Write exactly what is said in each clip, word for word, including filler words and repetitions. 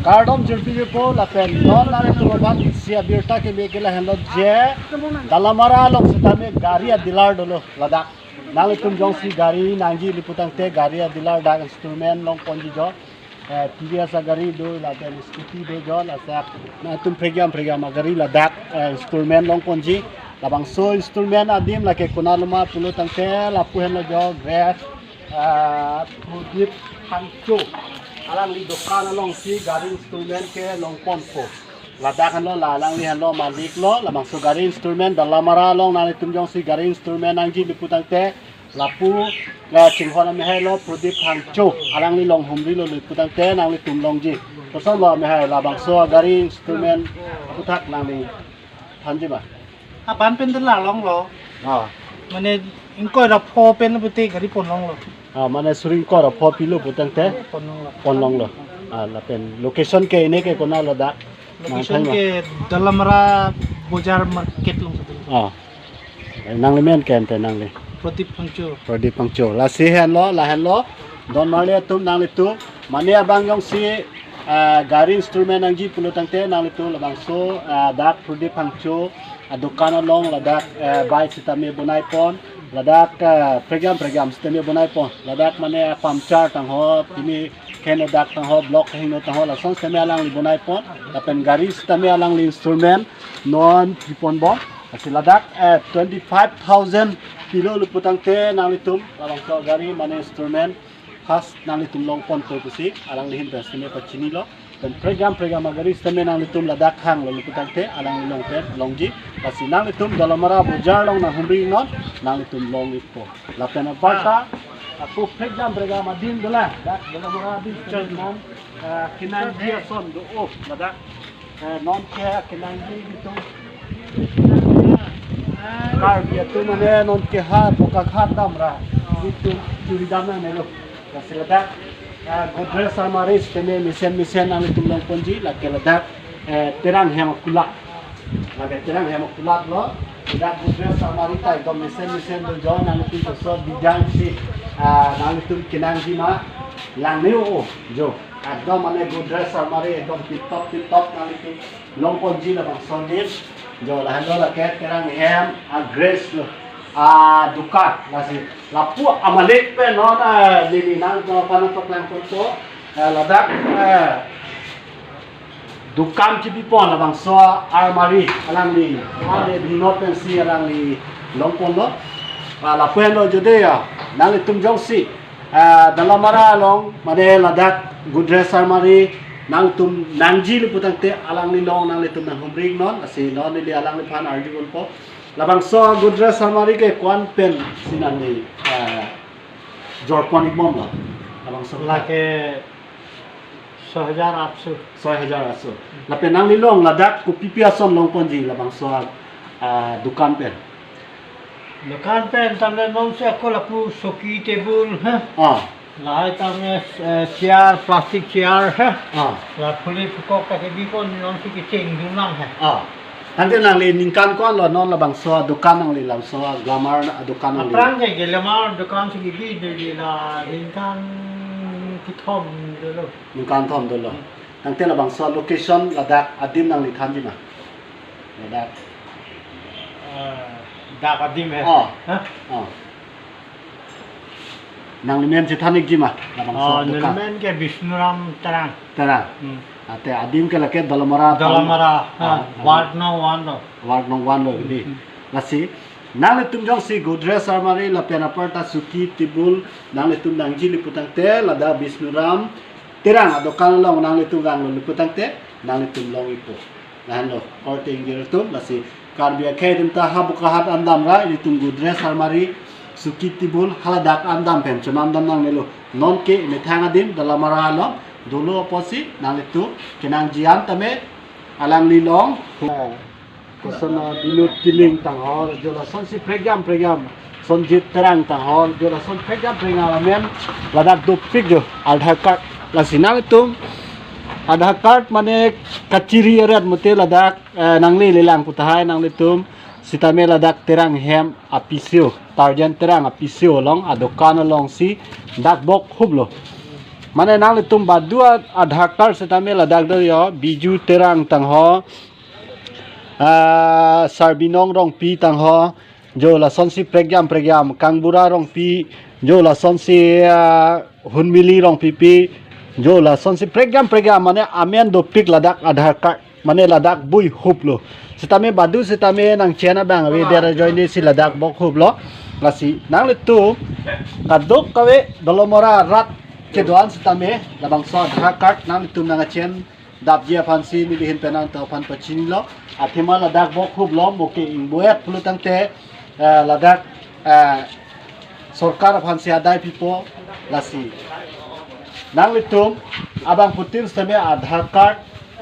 Kardom jirpi jirpo lapen non nanglitum aphan isi abirta keme ke lahenlo je Dalamara along sitame gari a dealer dolo ladak. Nanglitum jongsi gari nangji le putangte gari a dealer dak installment longponji jo. Eh, T V S agari do lapen scooty do jo ladak. Nangtum prekjam prekjam agari ladak eh, installment longponji. Labangso installment adim lake konat loma pulo tangte lapu henlo jo Grace ah, Prodip Phangcho. Alangli dokan alongsi gari installment ke longponpo. Ladak henlo la alangli henlo malik lo labangso gari installment Dalamara along nanglitum jongsi gari installment nangji le putangte lapu la chinghon amehai lo Prodip Phangcho alangli longhumrilo le putangte nanglitum longji. Kosonlo amehai labangso gari installment aputhak nangli thanji ma? Aban pen de la longlo. Ah. Mane ingkoi ra pho pen pute gari pon longlo. Ah, mane suri ingkoi ra pho pilo putangte Pon longlo. Pon longlo. Ah, lapen location ke ine ke konat lo dak? Location Nangthang ke Dalamara Bojar Market along. Ah. Nangli men ke ante nangli? Prodip Phangcho. Prodip Phangcho. Lasi henlo, la henlo. Don marli atum nanglitum. Mane abang jongsi ah, gari installment nangji pulo tangte nanglitum labangso ah, dak Prodip Phangcho adokan along ladak eh, bike sitame bonaipon ladak eh, prekjam prekjam sitame bonaipon ladak mane puncture tangho timi keno dak tangho block hingno tangho lason sitame alangli bonaipon lapen gari sitame alangli installment non piponbom. Lasi ladak eh, twenty five thousand pilo le putangte nanglitum labangso gari mane installment First nanglitum longponpo pusi alangli ahin pen sitame pachinilo. Pen prekjam prekjam agari sitame nanglitum ladak hanglo le putangte alangli along pen longji. Lasi nanglitum Dalamara Bojar along nanghumri non nanglitum long-ikpo. Lapen aparta ako prekjam prekjam adim dolang. Dak Dalamara adim sitame non ah, kenangji ason do-o ladak. Eh, non ke kenangji itum Karbi atum mane non ke ha Bokakhat damra itum churi dam nangnelo. Lasi ladak eh, Godrej almari sitame mesen mesen nanglitum longponji lake ladak eh, terang hem akulat. Lake terang hem akulat lo. Ladak Godrej almari ta ekdom mesen mesen do jo nanglitum koson design si ah, nanglitum kenangji ma langneo jo. Ekdom mane Godrej almari ekdom tip top tip top nanglitum longponji labangson dim. Jo lahenlo lake terang hem a Grace lo. A dukan lasi lapu amalik pen non a neli nangtum aphan paklangponpo. Eh, ladak eh, dukan kebipon labangso almari alangli. Alangli bingno pensi alangli longponlo. Ah, lapu henlo jode ya. Nanglitum jongsi ah, Dalamara along mane ladak Godrej almari nangtum nangji le putangte alangli along nanglitum nanghumri non lasi non neli alangliphan arjuponpo. Labangso Godrej almari ke ko-an pensi nangli ah, jorpon-ikbomlo? Labangso lake ছয় হাজাৰ আঠশ. ছয় হাজাৰ আঠশ. Lapen nangli along ladak kopipi ason longponji labangso ah, dukan pen? Dukan pen tame non si ako lapu soki table ha. Ah. Lahai tame eh, chair, plastic chair ha. Ah. La phuli phukok ta kebipon non si kecheng dunang ha. Ah. Tangte nangli ningkan ko-an lo non labangso dukan nangli labangso glamour dukan nangli? Aphrang ke glamour dukan si kebi de la ningkan kethom dolo. Ningkan thom dolo. Hmm. Tangte labangso location ladak adim nangli thanji ma? Ladak. Eh, dak adim he. Oh. Ha? Oh. Nangli men si than-ikji ma? Labangso oh, dukan. Neli men ke Bishnuram Terang. Terang. Hmm. Ate adim ke lake Dalamara. Dalamara. Ha, ah, ward no one lo. Ward no one lo di. Hmm. Lasi nanglitum jongsi Godrej almari lapen aparta soki table nanglitum nangji le putangte ladak Bishnuram Terang adukan along nanglitum vanglo le putangte nanglitum long-ikpo. Lahenlo korte ingjir atum lasi Karbi akhei adim ta ha Bokakhat an damra ilitum Godrej almari soki table haladak an dam pen chonam dam nangnelo. Non ke methang adim Dalamara along dolo apotsi nanglitum kenangji an tame alangli along. Koson Binod Killing tanghor jo lasonsi prekjam prekjam, Sonjit Terang tanghor jo lason prekjam prekjam amen ladak dopik jo Aadhaar card. Lasi nanglitum Aadhaar card mane kachiri eret mute ladak eh, nanglelelang pu tahai nanglitum sitame ladak Terang hem a P C O, Tarjan Terang a P C O along adukan alongsi dak bok huplo. Mane nanglitum badu a-, Aadhaar card setame ladak do jo, Biju Terang tangho, ah, Sarbinong Rongpi tangho, jo lasonsi prekjam prekjam, Kangbura Rongpi, jo lasonsi, ah, Hunmili Rongpipi, jo lasonsi prekjam prekjam, mane amen dopik ladak Aadhaar card, mane ladak bui huplo. Setame badu setame nangchen abang ave der ajoine si ladak bok huplo. Lasi nanglitum kadokave Dolamara arat kedo-an setame labangso Aadhaar card nanglitum nangchen dapji aphansi nelihin pen nangtum aphan pachinilo. Athema ladak bok huplo, mo ke ingbo-et pulo tangte, eh, ladak, eh, sorkar aphansi adai pipo. Lasi nanglitum abangphutin setame Aadhaar card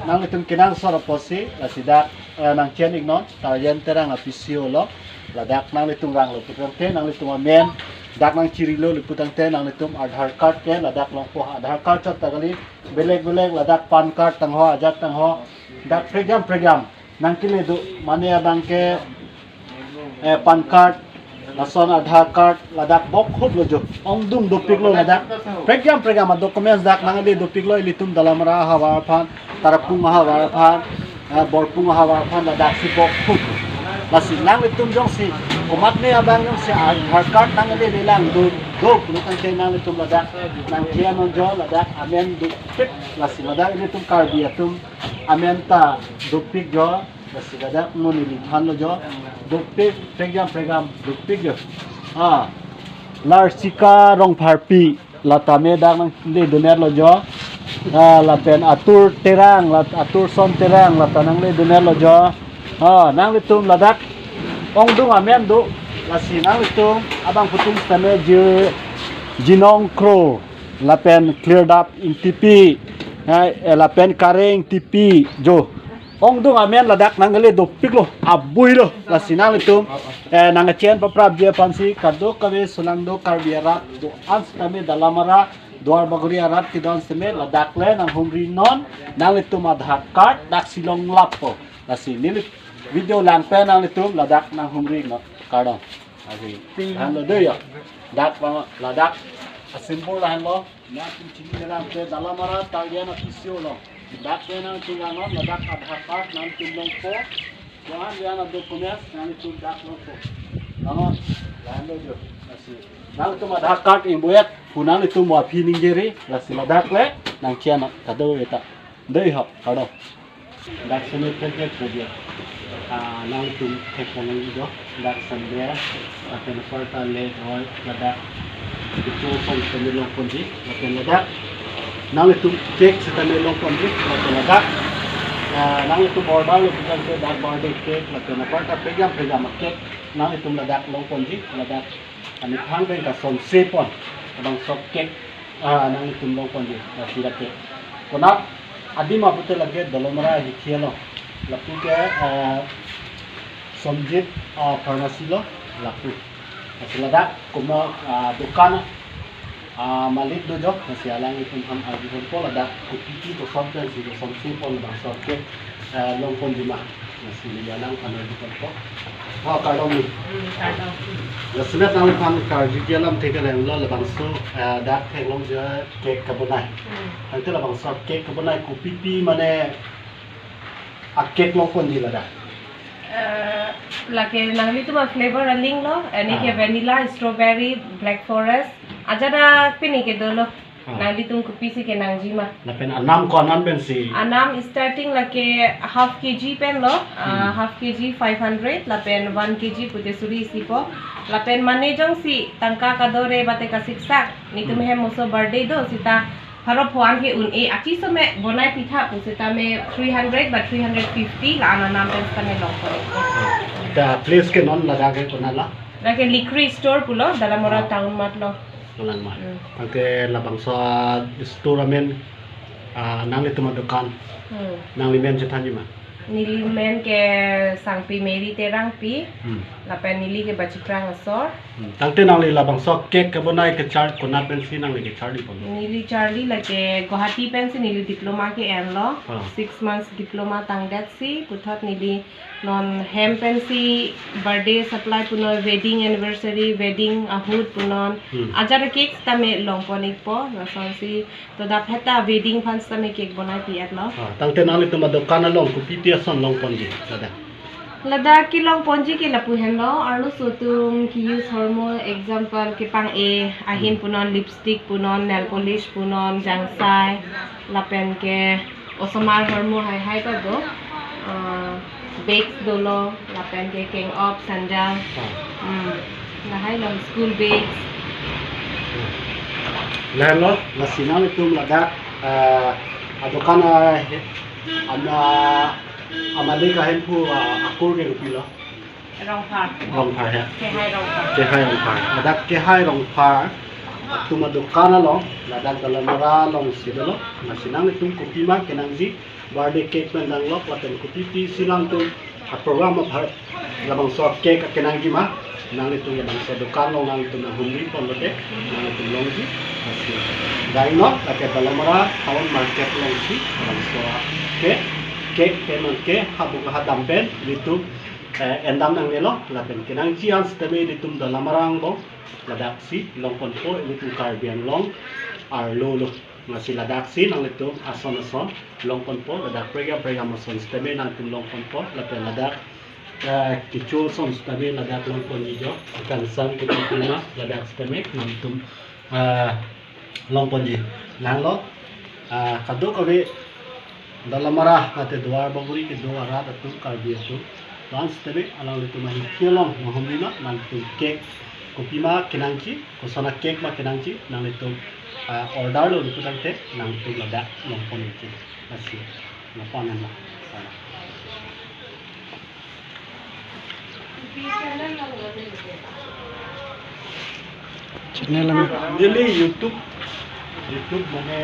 nanglitum kenangsot apotsi, lasi dak, eh, nangchen iknon, Tarjan Terang a-P C O along. Ladak nanglitum ranglo pu tangte, nanglitum amen dak nangchirilo pu tangte, nanglitum Aadhaar card ke ladak longpo. Aadhaar card chot ta kali, belek belek ladak PAN card tangho, ajat tangho, dak prekjam prekjam nangkele do, mane abang ke, eh, PAN card, lason Aadhaar card, ladak bok huplo jo. Ongdung dopiklo ladak. Prekjam prekjam a-documents dak nangle dopiklo, ilitum Dolamara ahavar aphan, Tarapung ahavar aphan, eh, Borpung ahavar aphan, ladak si bok hup. Lasi nanglitum jongsi komatne abang jongsi Aadhaar card nangle lelang do, do pulo tangte nanglitum ladak nangkele non jo, ladak amen dopik. Lasi ladak ilitum Karbi atum amen ta dopik jo. Lasi ladak non neliphanlo jo, dopik, prekjam prekjam dopik jo. Ah, Larsika Rongpharpi, lata me dak nangle donetlo jo. Ah, lapen Atur Terang, lat-, Atur Son Terang, lata nangle donetlo jo. Ah, nanglitum ladak ongdung amen do. Lasi nanglitum abangphutin setame Ji-, Jinong Kro, lapen Klirdap Ingtipi, eh, lapen Kare Ingtipi jo. Ongdung amen ladak nangle dopiklo, abuilo. Lasi nanglitum, eh, nangchen paprapji aphansi kadokave solangdo Karbi arat do-an setame, Dolamara, Duarbagori arat kedo-an setame ladak le nanghumri non, nanglitum Aadhaar card daksi longlappo. Lasi neli video lang pen nanglitum ladak nanghumri non. Kardom. Lasi lahenlo do jo. Dak pa ladak a-symbol lahenlo. Nangtum chini nanglang ke Dolamara Tarjan a-P C O along. Dak ke nangtum langnon, ladak Aadhaar card nangtum longpo. Johan johan a-documents nangtum dak longpo. Langnon, lahenlo jo. Lasi nangtum Aadhaar card ingbo-et pu nangtum mo aphi ningjeri, lasi ladak le nangchen kado eta. Dei ho, kardom. Dak sene pet pet pet ya. Ah, nangtum thek nang ido. Dak sande, lapen aparta le roi, ladak. Itu son sande longponji, lapen ladak. Nangtum cake setame longponji, lapen ladak. Ah, nangtum order lo bukan ke dak birthday cake, lapen aparta prekjam prekjam cake. Nangtum ladak longponji, ladak. Kami thang pen kasonse pon, abang sok cake, ah, nangtum longponji, lasi lake. Konat adim apute lake Dolamara hikhia lo. Lapu ke, ah, Somjit, ah, pharmacy lo, lapu. Lasi ladak komo, ah, dukan, ah, malik do jo, lasi alangtum aphan arjuponpo ladak kopi kopi koson pen si kosonse pon abang sok cake, ah, longponji ma. Lasi neli alangphan arjuponpo. Oh, kardom ni. Hmm, kardom. Lasi nangliphan karjuji alam thek alam lo labangso, eh, dak theklong jo cake kabonai. Hmm. Tangte labangso cake kabonai kopi pi mane a-cake longponji ladak. Eh, lake nanglitum a-flavor aling lo, ani ke Ah. vanilla, strawberry, black forest. Ajat a pini ke dolo. Ah. Nanglitum kopisi kenangji ma. Lapen anam ko-an an pensi? Anam starting lake half K G pen lo, ah, Hmm. half K G five hundred, lapen one K G pute suri isi po. Lapen mane jongsi tangka kadore bate kasiksak, netum Hmm. hem moso birthday do, seta pharo pho-an ke un-e, achi some bonai pitha pu setame three hundred ba three hundred fifty la-an anam pen setame longpo. Ah. Ta place ke non ladak ke konat la? Lake Likri Store pulo, Dolamara Ah. town mat lo. Pulang mah. Hmm. Tangte labangso store amen, ah, nanglitum adukan. Hmm. Nanglimen chethanji ma? Neli men ke Sangpi Mary Terangpi, Hmm. lapen neli ke Bachiprang asor. Hmm. Tangte nangli labangso cake kebonai kechar konat pensi nangli kecharli pon? Neli charli lake Guwahati pensi neli diploma ke-enlo. Ah. Six months diploma tangdetsi puthot neli non hem pensi birthday supply punon, wedding anniversary, wedding ahut punon. Hmm. Ajat cake tame longpon-ikpo, lasonsi to dak heta wedding aphan sitame cake bonai pi-etlo. Ah, tangte nanglitum adokan along kopi-pi ason longponji ladak? Ladak kelongponji ke lapu henlo, arloso atum ke-use ahormu, example kepang-e ahin Hmm. punon, lipstick punon, nail polish punon, jangsai, lapen ke osomar ahormu haihai ta do. Ah, bags dolo, lapen ke keng-op, sandal. Ah. Hmm. Lahai along school bags. Lahenlo, lasi nanglitum ladak, ah, adokan, ah, he-, ama, amalik ahemphu, ah, akur ke kopilo? Rongphar. Rongphar he. Kehai Rongphar. Kehai Rongphar. Ladak Kehai Rongphar atum adokan along, ladak Dolamara alongsi dolo. Lasi nanglitum kopima kenangji, birthday cake pen danglok lapen kopi-pi si nangtum aprogram apar labangso cake akenangji ma, nanglitum labangso dokan along nangtum nanghumri pon lote, nanglitum longji. Lasi dai-no, lake Dolamara town market alongsi labangso cake, cake pen ke habuk hadam pen ilitum, eh, endam nangnelo, lapen kenangji an sitame ilitum Dolamara angbong ladaksi longponpo, ilitum Karbi Anglong arlo lo. Lasi ladaksi nanglitum ason ason longponpo, ladak program program ason sitame nangtum longponpo, lapen ladak, eh, kecho ason sitame ladak longponji jo, akansan kepi pima ladak sitame nangtum, eh, longponji. Nanglo, eh, kadokave Dolamara mate Duar Bagori kedo arat atum, Karbi atum, la-an sitame alanglitum ahin kelong nanghumri ma, nangtum cake kopima kenangji, koson a-cake ma kenangji, nanglitum, ah, order lo pu tangte nangtum ladak longponji. Lasi, lapu-an ma. Channel ama. Neli YouTube, YouTube mane